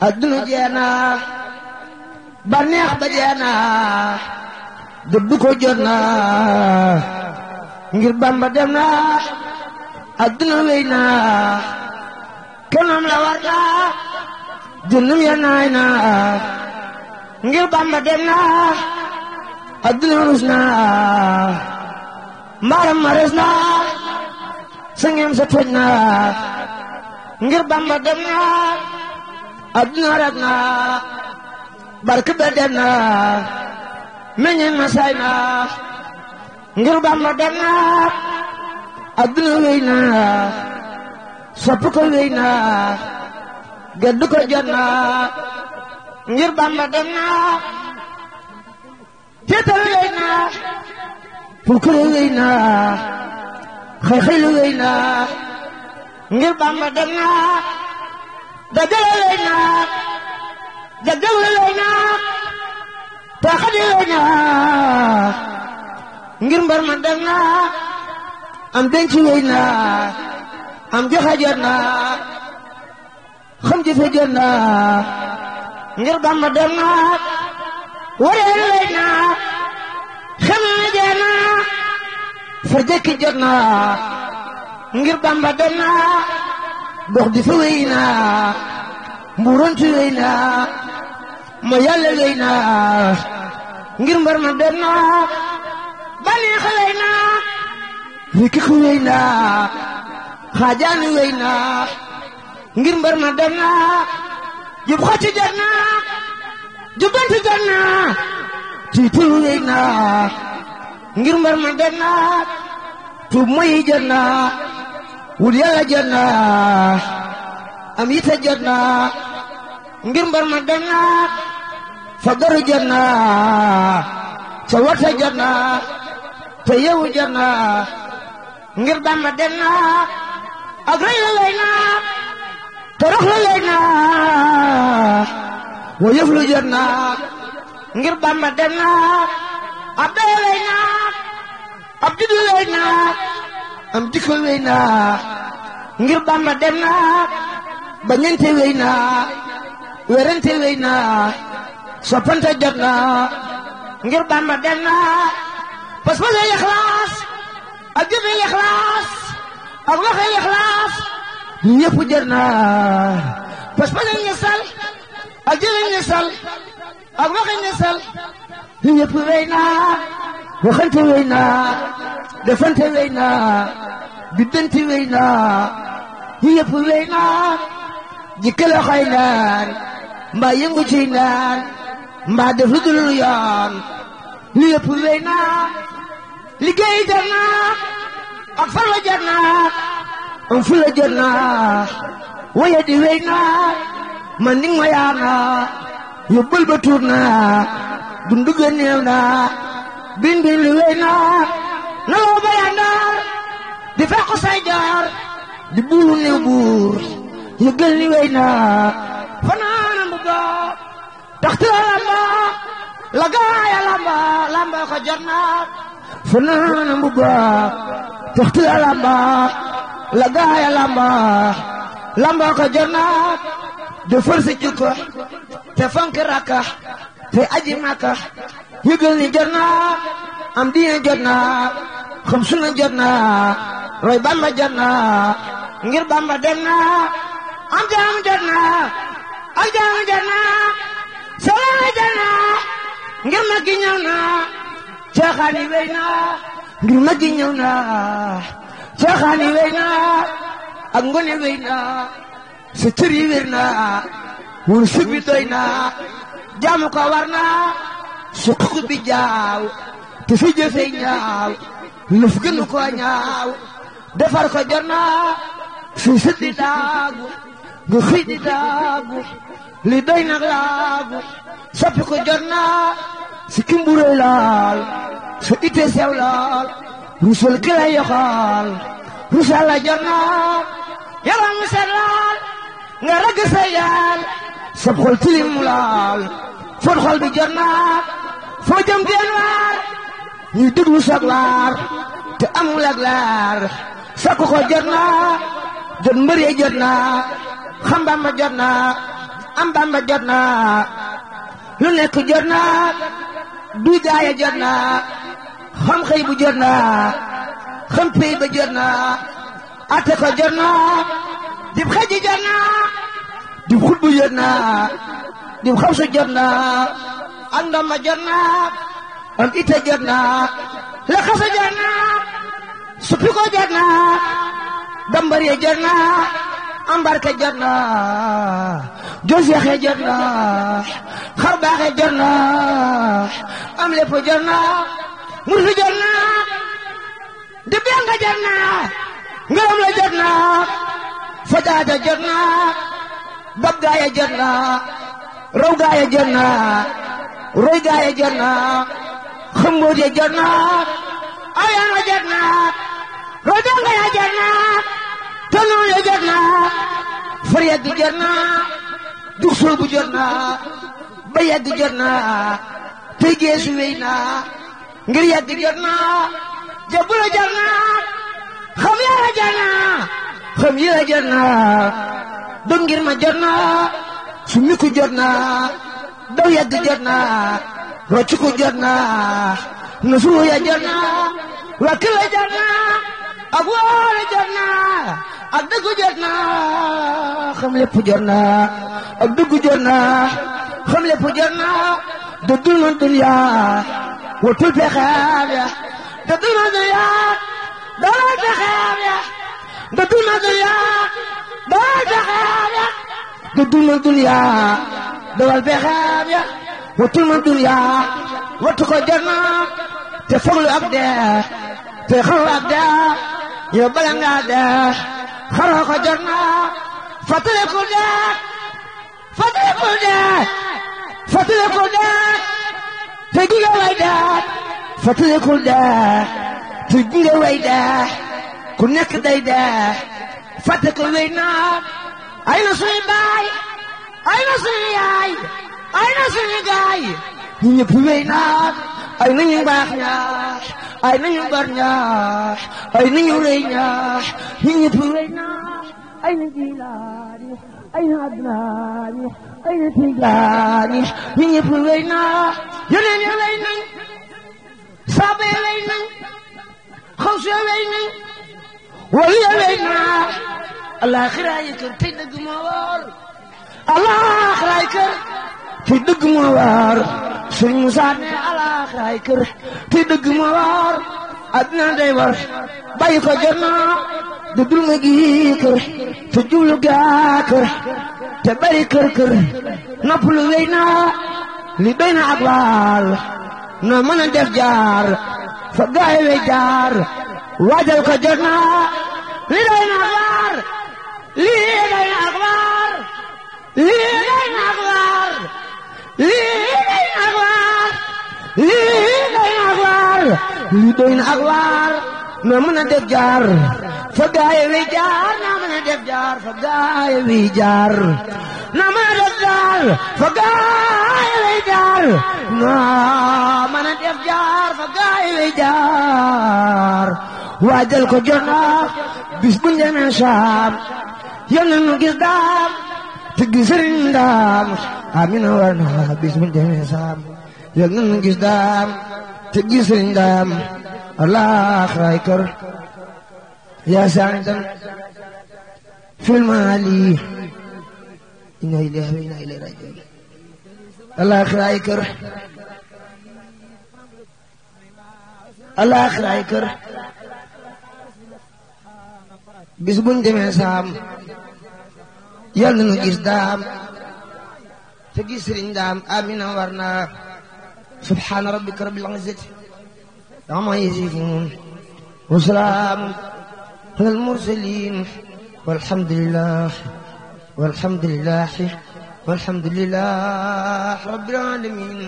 adduna jeena baneex ba jeena dëddu ko jot na ngir Bamba dem na adduna wey na kenam la war na jënnum ya naay na ngir Bamba dem na adduna rus na mbaaram ma res na sangem sa toj na ngir Bamba dem na adduna rag na barke ba dem na meññeen ma say na ngir Bamba dem na adduna wey na sopp ko wey na geddu ko jot na ngir Bamba dem na teetal wey na pulkure wey na xëy-xëylu wey na ngir Bamba dem na dagale wey na dagale wey na taxadi wey na ngir mbar ma dem na am denc wey na am joxe jot na xam jëfe jot na ngir Bamba dem na wareel wey na xam na jot na fa jëkki jot na ngir Bamba dem na dox di fa wey na mbuurontu wey na ma yàlla wey na ngir mbar ma dem na baneex wey na rikiku wey na xaajaani wey na ngir mbar ma dem na jub xocci jot na jubanti jot na tiitul wey na ngir mbar ma dem na tuub moyi jot na wul yàlla jot na am yite jot na ngir mbar ma dem na fagaru jot na ca wata jot na te yewu jot na ngir Bamba dem na ak rëy la lay na torox la lay na wa yëf lu jot na ngir Bamba dem na ab doye lay na ab juddu lay na am dikko wey na ngir Bamba dem na bañante wey na werante wey na soppante jot na ngir Bamba dem na pas pas ay ixlaas ak jëfe ixlaas ak waxe ixlaas ñëpp jot na pas pas ay ñesal ak jëfe ñesal ak waxe ñesal ñëpp wey na waxante wey na defante wey na biddanti wey na yëpp wey na jikkale xay naan mbaa yëngu ci naan mbaa def lu dul yoon li yëpp wey na liggéey jar na ak farla jar na am fula jar na waye di wey na man ning ma yaa na yóbbal ba tuur na dundu ga néew na bin bin li wey na naloo ba yandaar di fekk say jaar di buuru néew buur yëgal ni wey na fanaana mbuga taxti la lamba la gaaya lamba lamba ko jot na fanaana mbuga taxti la lamba la gaaya lamba lamba ko jot na de force jukko te fonk rakka te aji makka yëgal ni jot na am diine jot na xam suna jot na roy Bamba jot na ngir Bamba dem na am jaam jot na am jaam jot na salaama jot na ngir Maggi ñëw na caaxaani wey na ngir Maggi ñëw na caaxaani wey na ak ngone wey na sa cër yi wér na wur sug bi doy na jaamu ko war na suqu bi jaaw te fi jëfee ñaaw lëf gënu ko ñaaw defar ko jot na fi sët di daagu nga xëy di daagu li doy nag laagu soppi ko jot na si kimburey laal sa ite sew laal rusal ki lay yoxal rusal la jot na yaram mi set laal nga ragg sa yaal sab xol tilim laal fon xol bi jot na foo jëm teen waar ñuy déglu sag waar te amul ak laar sakku ko jot na jot mbër yi jot na xam Bamba jot na am Bamba jot na lu nekk jot na duy gaaya jot na xam xëy bu jot na xam pey ba jot na ate ko jot na dib xaji jot na dib xut bu jot na dib xamsu jot na ak ndamba jot na am ite jot na la xasa jot na suppi ko jot na dambar ye jot na am barke jot na jos yaxe jot na xar baaxe jot na am lépp jot na murfi jot na di benga jot na ngërëm la jot na fajaata jot na dab gaaya jot na raw gaaya jot na roy gaaya jot na xëmboot ya jot na ayana jot na roy benga ya jot na tanoon ya jot na far yegg jot na dug soobu jot na ba yegg jot na tey geesu wey na ngir yegg jot na jabula jot na xam yàlla jot na xam yàlla jot na dog ngir ma jot na su miku jot na daw yegg jot na rocciku jot na nasuru ya jot na wakkila jot na ak woole jot na ak dëggu jot na xam lépp jot na ak dëggu jot na xam lépp jot na dëddul na dunya watul pexeem ya dëddul na dunya dawal pexeem ya dëddul na dunya dawal pexeem ya dëddul na dunya dawal pexeem ya watul na dunya watu ko jot na te foglu ak dee te xaru ak dee yow bala ngaa dee xaroo ko jot na fàttaliku dee fàttaliku dee fàttaliku dee te gunge way dee fàttaliku dee te gunge way dee ku nekk day dee fàtte ko wey na ay na suñu baay ay na suñu yaay ay na suñu gaay ñu ñëpp wey na ay nañu baax ñaax ay nañu bar ñaax ay nañu rëy ñaax ñu ñëpp wey na ay na jilaani ay na adnaani ay na tijaani ñu ñëpp wey na yeneen ya wey nañ saaba ya wey nañ xawsu ya wey nañ wali ya wey na alaxira yi kër tey dëgg moo war alaxira yi kër tey dëgg moo war Sëriñ Musaa ne alaxira yi kër tey dëgg moo war àddina day war bàyyi ko jot na du dul nga gi kër te jublu gaa kër te bari kër kër nopp lu wéy na li doy na ak waal noo mën a def jaar fa gaay wey jaar waajal ko jot na li doy na ak waar lii doy na ak waar lii doy na ak waar lii doy na ak waar lii doy na ak waar lii doy na ak waar noo mën a def jaar fa gaay wey jaar noo mën a def jaar fa gaay wey jaar noo mën a def jaar fa gaay wey jaar noo mën a def jaar fa gaay wey jaar waajal ko jot na bis bu njëmee saam yal na nu gis daam te gis sëriñ daam amina war na bis bu njëmee saam yal na nu gis daam te gis sëriñ daam alaxira yi kër yaa sa'idan fil maali inna lillahi wa inna ilayhi raji'un alaxira yi kër alaxira yi kër bis buñ demee saam yal na nu gis daam te gis sëriñ daam amina war na subhaana rabbika rabbil izzati amma yasifuun wa salaamun alal mursaliin walhamdulillah rabbil aalamiin